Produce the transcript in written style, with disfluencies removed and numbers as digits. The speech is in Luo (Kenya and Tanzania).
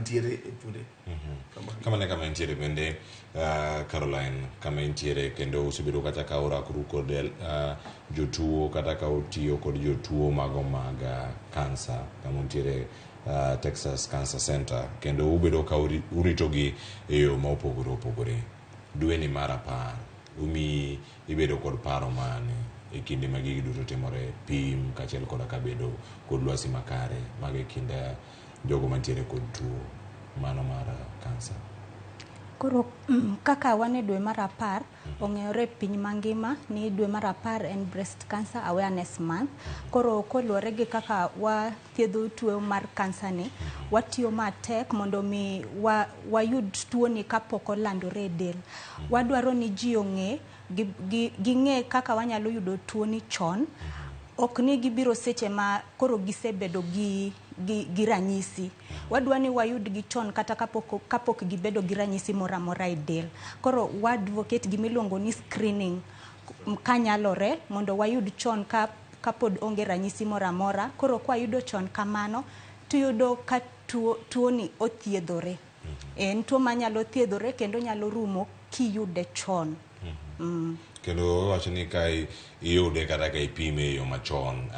nitiere e pure. Kamano. Kamano e kama intiere bende Caroline, kama intiere kendo usebedo kata ka urakoru kod jotuo kata ka utiyo kod jotuo mago mag kansa kama untiere Texas Cancer Center kendo ubedo ka uritogi e yo ma opogore opogore. Dweni mar apar umi ibedo kod paro mane e kinde ma gigi duto timore pim kaachiel koda ka bedo kod lwasi makare mago e kind jogo mantiere kod tuo mano mar kansa. Koro kaka wan e dwe mar apar, ong'eyore e piny mangima ni dwe mar apar en Breast Cancer Awareness Month. Koro koluwore gi kaka wathiedho tuo mar kansa ni, watiyo matek mondo mi wayud tuo ni kapok olandore e del. Wadwaro ni ji ong'e, ging'e kaka wanyalo yudo tuo ni chon. Ok ni gibiro seche ma koro gisebedo gi ranyisi. Wadwa ni wayud gi chon kata kapok gibedo gi ranyisi moro amora e del. Koro wa advocate gimiluongo ni screening kanyalore mondo wayud chon kapod onge ranyisi moro amora. Koro kwayudo chon kamano, tiyudo ka tuo ni othiedhore. En tuo manyalo thiedhore kendo nyalo rumo kiyude chon. Kendo wacho ni ka iyude kata ka ipime e yo machon.